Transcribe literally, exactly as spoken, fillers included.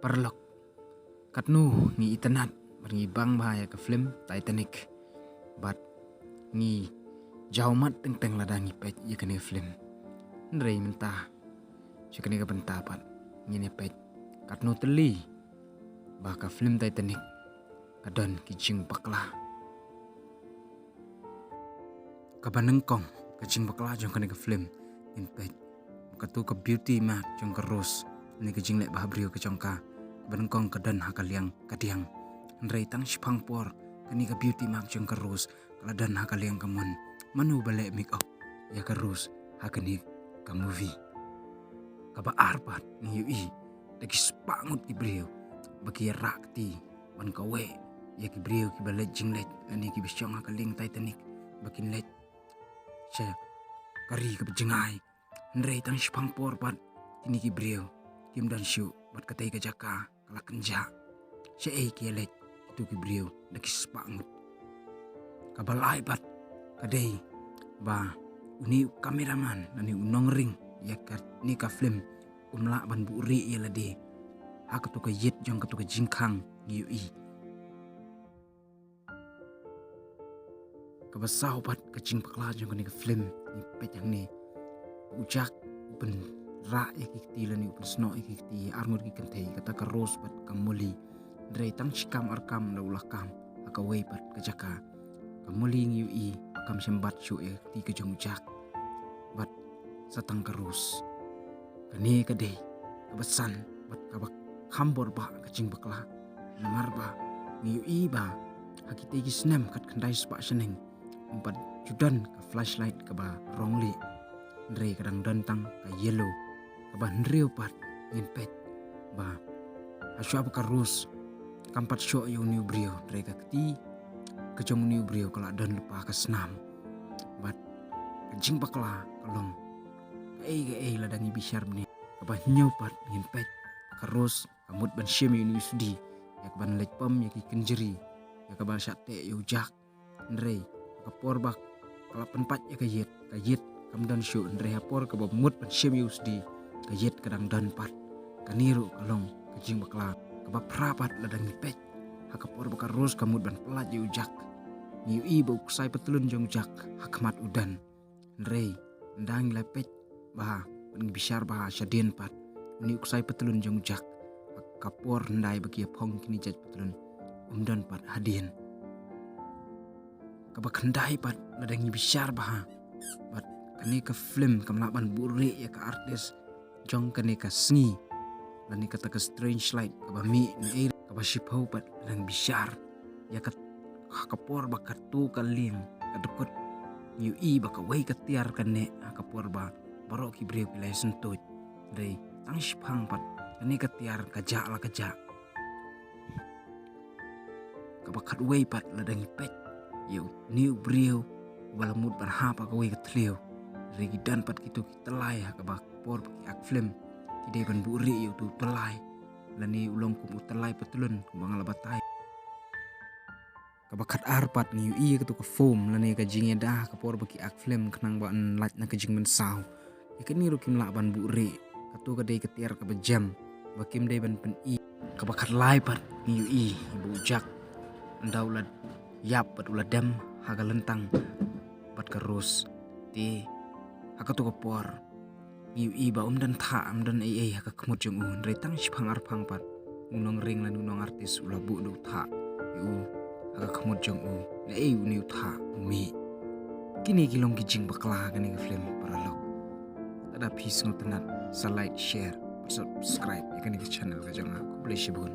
Paralok, katno ngi itynnad bad ngi bang bha ïa ka film Titanic, bad ngi jaw mat teng teng lada ngi peit ïa kane ka film. Hynrei mynta, sha kane ka bynta pat, ngin ïa peit katno tylli ba ka film Titanic ka don ki jingbakla. Kaba nyngkong, ka jingbakla jong kane ka film, ngin peit, kato ka beauty mark jong ka Rose, ne ka jingleh bhabriew ka jong ka. Kaba nyngkong ka don ha ka liang kadiang. Hynrei tang shiphang por, kane ka beauty mark jong ka Rose ka la don ha ka liang kamon. Mano ba leh make up ïa ka Rose ha kane ka movie? Kaba ar pat, ngi ïohi da ki spah ngut ki briew ba ki rah kti ban kawei ïa ki briew kiba leit jingleit, lane kiba shong ha ka liang Titanic, ba kin leit sha ka ri kaba jngai. Hynrei tang shiphang por pat, kine ki briew kim don shuh, bad katei ka jaka ka la kynjah. Shaei ki ïaleit kito ki briew da ki spah ngut? Kaba lai pat ka dei ba une u cameraman lane u nongring ïa kane ka film um lah ban buhrieh ïa lade ha kato ka ïit jong kato ka jingkhang, ngi ïohi. Kaba saw pat ka jingbakla jong kane ka film, ngi peit hangne, u Jack u pynrah ïa ki kti lane u pynsnoh ïa ki kti, ar ngut ki kynthei, kata ka Rose bad ka Molly. Hynrei tang shi kam ar kam la u la kam ha kawei pat ka jaka. Ka Molly, ngi ïohi, kam shym bat shuh ïa ka kti ka jong u Jack, bad sa tang ka Rose. Kane ka dei kaba san bad kaba kham bor bha ka jingbakla. Namar ba ngi ïohi ba ha kitei ki snem khatkhyndai spah shaneng, ym pat ju don ka flashlight kaba rong lieh, hynrei ka dang don tang ka yellow. Kaba hynriew pat, ngin peit ba hashwa ba ka Rose kam pat shoh ïa une u briew, hynrei ka kti ka jong une u briew ka la don lypa ka snam. Bad ka jingbakla ka long kaei kaei lada ngi bishar bniah. Kaba hynñiew pat, ngin peit, ka Rose ka mut ban shim ïa une u sdi ïa kaban leit pom ïa ki kynjri, ïa kaba shah teh ïa u Jack. Hynrei ha ka por ba ka la pynpait ïa ka ïit, ka ïit kam don shuh, hynrei ha por kaba mut ban shim ïa u sdi, ka ïit ka dang don pat. Kane ruh ka long ka jingbakla. Kaba phra pat, lada ngi peit, ha ka por ba ka Rose ka mut ban pyllait ïa u Jack, ngi ïohi ba u ksai patlun jong u Jack ha khmat u don. Hynrei ynda ngi la peit bha bad ngi bishar bha shadien pat, une u ksai patlun jong u Jack, ha ka por hyndai ba ki ïa phong kine jait patlun, um don pat hadien. Kaba khyndai pat, lada ngi bishar bha, bad kane ka film kam lah ban buhrieh ïa ka artist jong kane ka sngi, lane kata ka strange light kaba mih, ne ei kaba shiphew pat, lada ngi bishar ïa ka, ha ka por ba kato ka lieng ka dkut, ngi ïohi ba kawei ka tiar ka neh ha ka por ba baroh ki briew ki la ïasyntuid. Hynrei tang shiphang pat, kane ka tiar ka jah la ka jah. Kaba khatwei pat, lada ngi peit ïa une u briew uba la mut ban hap ha kawei ka thliew, hynrei ki don pat kito ki tyllai ha kaba ka por ba ki ak film ki dei ban buhrieh ïa uto u tyllai lane u long kum u tyllai patlun kumba nga la batai. Kaba khatar pat, ngi ïohi ïa kato ka foam lane ka jingïada ha ka por ba ki ak film khnang ban lait na ka jingmynsaw. Ïa kane ruh kim lah ban buhrieh. Kato ka dei ka tiar kaba jem ba kim dei ban pyni. Kaba khatlai pat, ngi ïohi ba u Jack ynda u la ïap bad u la dem ha ka lyntang bad ka Rose, te ha kato ka por ngi ïohi ba um don thah, um don ei ei ha ka khmut jong u, hynrei tang shiphang arphang pat, u nongring lane u nong artist u la buh da u thah ïa u ha ka khmut jong u. Naei une u thah u mih? Kine ki long ki jingbakla ha kane ka film, paralok. Lada phi sngewtynnad, sa like, share bad subscribe ïa kane ka channel ka jong nga. Khublei shibun.